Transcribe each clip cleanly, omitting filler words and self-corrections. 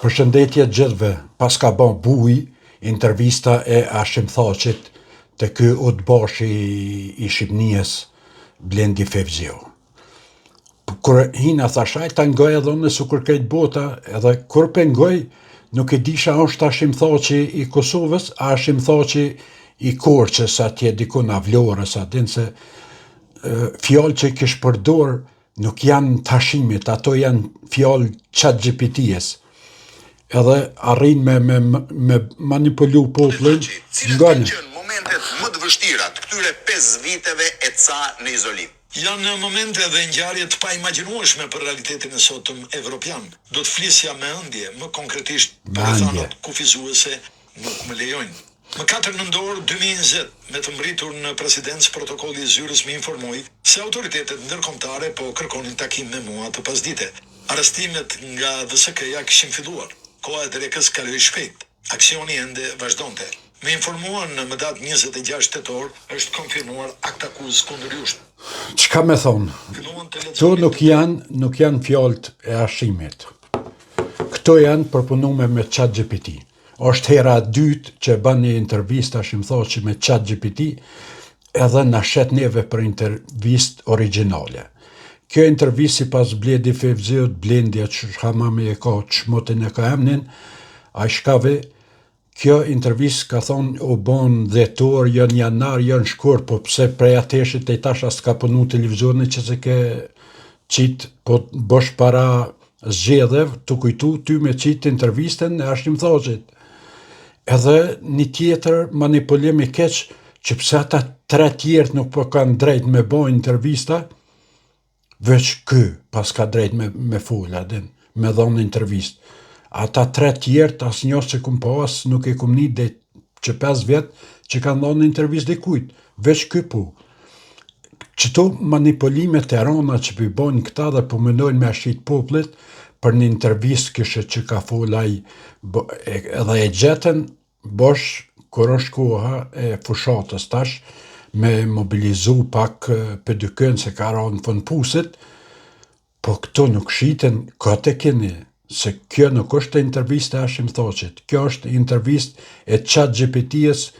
Përshëndetje gjithëve, paska ba bujë intervista e Hashim Thaçit te ky udbashi i Shqipnies Blendi Fevziu. Kur hina thash aj ta ngoj edhe unë sikur krejt bota, edhe kur pe ngoj nuk e disha është Hashim Thaçi i Kosovës, a Hashim Thaçi i Korçës atje dikun a Vlorës, a din se fjalë që kish përdor nuk janë të Hashimit, ato janë fjalë chat GPT-s. Edhe arrin me, me, me manipulu popullin. Cilat kanë qenë momentet më të vështira të këtyre 5 viteve e ca në izolim? Janë momente dhe ngjarje të paimagjinueshme për realitetin e sotëm evropian. Do të flisja me ëndje, më konkretisht, Me por ëndje. rrethanat kufizuese nuk më lejojnë. Më 4 nëntor 2020, me të mbërritur në presidencë, protokolli i zyrës më informoi se autoritetet ndërkombëtare po kërkonin takim me mua të pasdite. Arrestimet nga DSK-ja kishin filluar. Koha e drekës kaloi shpejt. Aksioni ende vazhdonte. Më informuan në më datë 26 tetor është konfirmuar aktakuzë kundër jush. Çka me thonë? Filluan të Këto lexonin nuk janë, nuk janë fjalët e Hashimit. Këto janë përpunume me chat GPT. Është hera e dytë që e bën një intervistë Hashim Thaçi me chat GPT edhe na shet neve për intervistë origjinale. Kjo intervistë sipas Bledi Fevziut, Blendja që hamami e ka, çmotin e ka emnin, ai shkave, kjo intervistë ka thonë u bon dhjetor, jo në janar, jo në shkurt, po pse prej ateshit e tash as ka punu televizioni që se ke qit, po bosh para zgjedhjev, të kujtu ty me qit intervistën e Hashim Thaçit. Edhe një tjetër manipulim i keq, që pse ata tre tjerët nuk po kanë drejt me bo intervista, veç ky pas ka drejt me, me fol, a din, me dhonë intervistë. Ata tre tjerët asnjë se kum pas, nuk e kum ni deri që 5 vjet që kanë dhonë intervistë dikujt, veç ky po. Qëto manipulimet e rana që po i bojnë këta dhe po menojnë me ashit popullit për një intervistë kishe që ka fol ai bo- e- edhe e gjetën bosh kur është koha e fushatës tash me mobilizu pak PDK-n se ka ra në fund pusit, po këto nuk shiten, kot e keni, se kjo nuk është intervistë e Hashim Thaçit, kjo është intervistë e chat GPT-s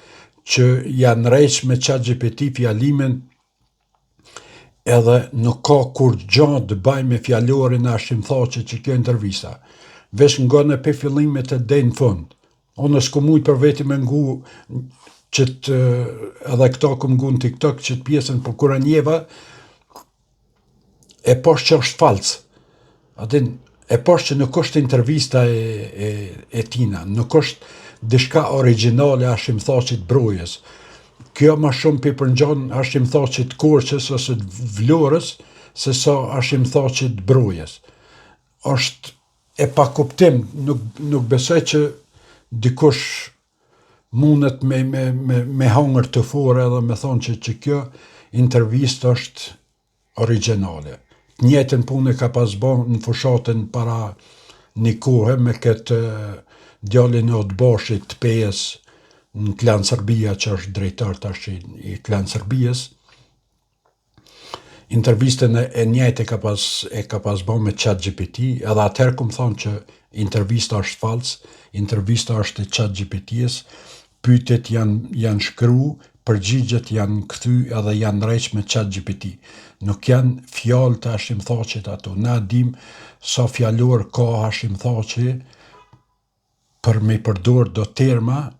që janë rreq me chat GPT fjalimin edhe nuk ka kur gja të baj me fjalorin e Hashim Thaçit që kjo intervista. Veç ngone pe fillimit e deri në fund. Unë s'kum mujt për veti me ngu që të, edhe këto kum ngu në TikTok që të pjesën, po kur e njeva, e poshtë që është fals. A din, e poshtë që nuk është intervista e, e, e tina, nuk është diçka origjinale e Hashim Thaçit Brojës. Kjo ma shumë pi përngjon Hashim Thaçit Korçës ose të Vlorës, se sa Hashim Thaçit Brojës. Është e pakuptim, nuk, nuk besoj që dikush mundet me, me, me, me hangër të fore edhe me thonë që, që kjo intervistë është origjinale. Të njëjtën punë e ka pas bë në fushatën para një kohe me këtë djalin e Otbashit të Pejës në Klan Serbia që është drejtor tash i, i Klan Serbiës. Intervistën e, e njëjtë e ka pas e ka pas bë me Chat GPT, edhe atëherë kum thonë që intervista është fals, intervista është e Chat GPT-s, pyetjet janë janë shkru, përgjigjet janë kthy edhe janë rreq me Chat GPT. Nuk janë fjalë të Hashim Thaçit ato. Na dim sa fjalor ka Hashim Thaçi për me i përdor do terma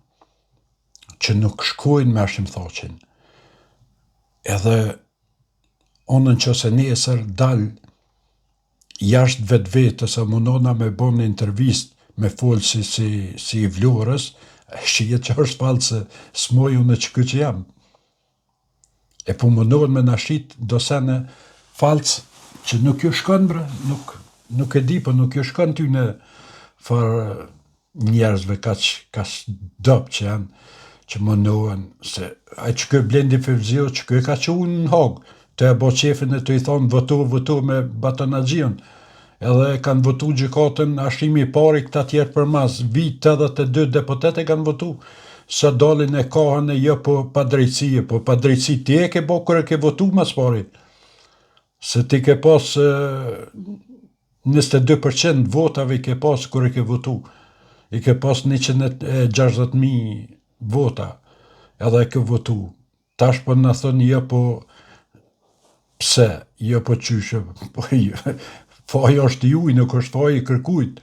që nuk shkojnë me Hashim Thaçin. Edhe unë në qëse nesër dal jashtë vetvetes e mundona me bo një intervist me fol si, si, si i Vlorës, e shihet që është falë se s'moj unë që ky që jam. E po mundohen me na shit do sene falc që nuk ju shkon bre, nuk, nuk e di, po nuk ju shkon ty në farë njerëzve kaq kaq dob që janë që mundohen se ai që ky Blendi Fevziu që ky e ka çu në Hagë, të e bo qefin e të i thonë voto, voto me Baton Haxhiun. Edhe e kanë votu gjykatën Hashimi i pari këta tjerë përmas, vi 82 deputet e kanë votu. Sa dalin e kahën e jo po padrejtësi, po padrejtësi ti e ke bo kur e ke votu mas pari. Se ti ke pas e, 22% votave i ke pas kur e ke votu. I ke pas 160.000 vota edhe e ke votu. Tash po na thoni jo po pse, jo po qysh, po jo. Faji është i juj, nuk është faji i kërkujt.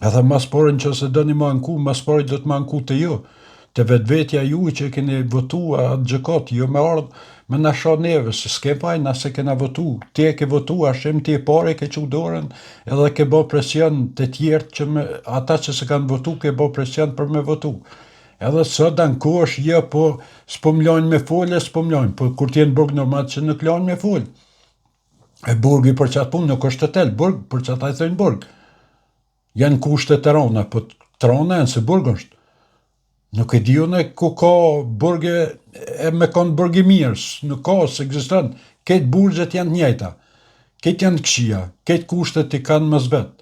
Edhe mas pari në qoftë se doni me anku, mas pari do të me anku te ju, te vetvetja juj që keni votu atë gjykatë, jo me ardhë me na sha neve, se s'ke faj, na s'e kena votu, ti e ke votu, Hashim, ti e pare ke çu dorën, edhe ke bo presion të tjerët që me, ata që s'e kanë votu, ke bo presion për me votu. Edhe sot ankohesh, jo, po s'po më lajnë me folë, s'po më lajnë, po kur ti je në burg normal që nuk lajnë me folë. E burgi për qatë punë nuk është hotel, burg për qata i thojnë burg. Janë kushte të rona, po të rona janë se burg është. Nuk e di unë ku ka burge e me konë burg i mirë, nuk ka, s'ekziston. Krejt burgjet janë të njëjta, krejt janë të këqija, krejt kushtet i kanë mos vetë.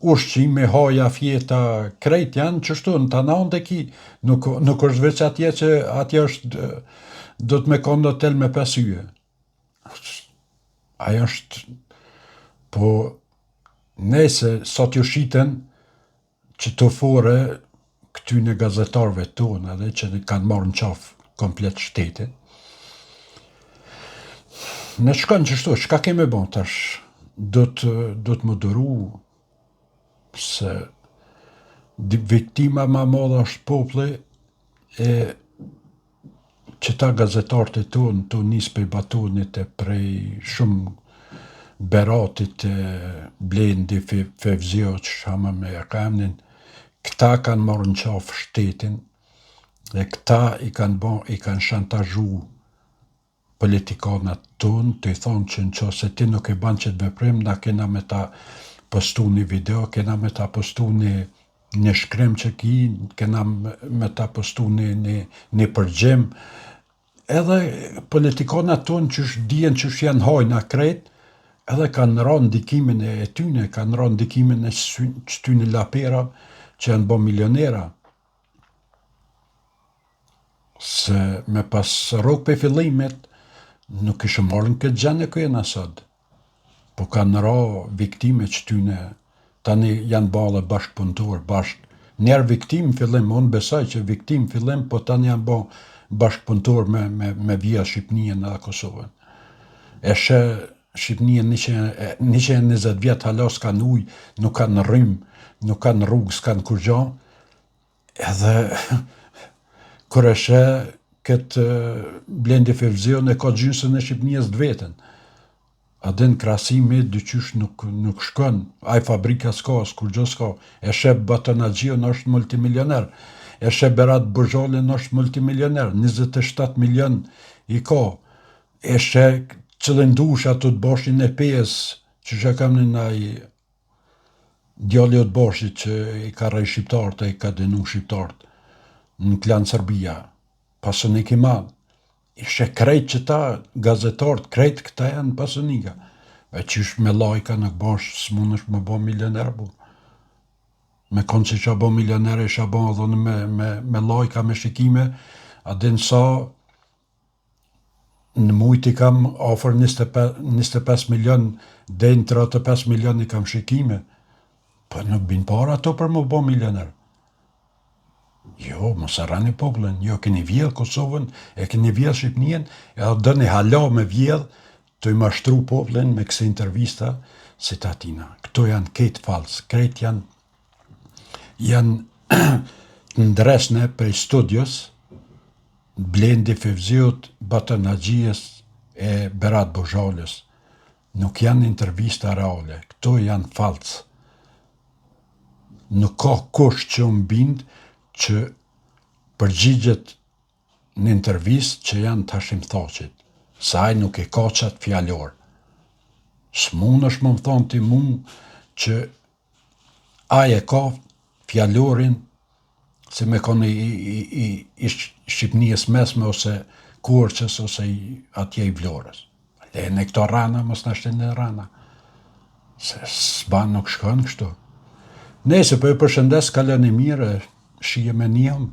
Ushqimi, haja, fjeta, krejt janë qështu, në tana anët e ki, nuk, nuk është veç atje që atje është, do të me konë hotel me pesë yje. Ajo është, po, nejse, sa t'ju shiten, qëto fore këtyne gazetarëve tonë edhe që kanë marrë në qafë komplet shtetin, në shkon qështu, çka kemi bo tash, do të, do të më duru, se viktima ma madhe është populli e Qëta gazetarët e tonë tu nis prej Batonit e prej shumë Beratit e Blendi Fevziu çka me e ka emnin këta kanë marrë në qafë shtetin e këta i kanë bo i kanë shantazhu politikanat tonë tu i thonë që në qoftë se ti nuk e ban qët veprim na kena me ta postu një video kena me ta postu një një shkrim që ki, kena me ta postu një, një, një përgjim, edhe politikanat tonë qysh dihen qysh janë hajna krejt, edhe kanë ra ndikimin e tyne, kanë ra ndikimin e qëtyne lapera që janë bo milionera. Se me pas rrok prej fillimit, nuk ishim marrë në këtë gjendje ku jena sot. Po kanë ra viktime qëtyne, tani janë ba edhe bashkëpunëtorë bashkë. Njerë viktimë fillim, unë besoj që viktimë fillim, po tani janë ba bashkëpunëtorë me, me, me vjedh Shqipnien edhe Kosovën. E sheh Shqipnien 120 vjet hala s'kanë ujë, nuk kanë rrymë, nuk kanë rrugë, s'kanë kurgjo. Edhe kur e sheh këtë Blendi Fevziun e ka gjysën e Shqipnies të vetën. A din krahasimi dyqysh nuk nuk shkon, ai fabrika s'ka, as kurgjo s'ka. E sheh Baton Haxhiun është multimilioner. E sheh Berat Buzhalin është multimilioner, 27 milion i ka. E sheh cilin dush ato të Bashin e Pejës, qysh e ka emnin ai Djali i Bashit që i ka rrejt shqiptarët e i ka dënu shqiptarët në Klan Serbia, pasunik i madh. I sheh krejt qëta gazetarët, krejt këta janë pasunika. E qysh me lajka nuk bash, s'munësh me bo milioner, bu. Me konë që isha bo milioner, isha bo edhe me, me, me lajka, me shikime, a din sa Në mujt i kam afër 25 milion deri në 35 milion i kam shikime. Po nuk bin para ato për me bo milioner. Jo, mos e rreni popullin, jo keni vjedh Kosovën, e keni vjedh Shqipnien, edhe doni hala me vjedh, tu i mashtru popullin me kësi intervista si të atina. Këto janë krejt fals, krejt janë janë të ndreqne prej studios, Blendi Fevziut, Baton Haxhies e Berat Buzhalës. Nuk janë intervista reale, këto janë fals. Nuk ka kush që më bind që përgjigjet në intervistë që janë të Hashim Thaçit, se ai nuk e ka qatë fjalor. S'munësh me më thonë ti mu që Ai e ka fjalorin si me konë i, i, i, i Shqipnisë mesme ose Korçës ose i, atje i Vlorës. Lene këto rrena, mos na shtin në rrena. Se s'ban nuk shkon kështu. Nejse, po ju përshëndes, kaloni mirë, shihemi njihëm.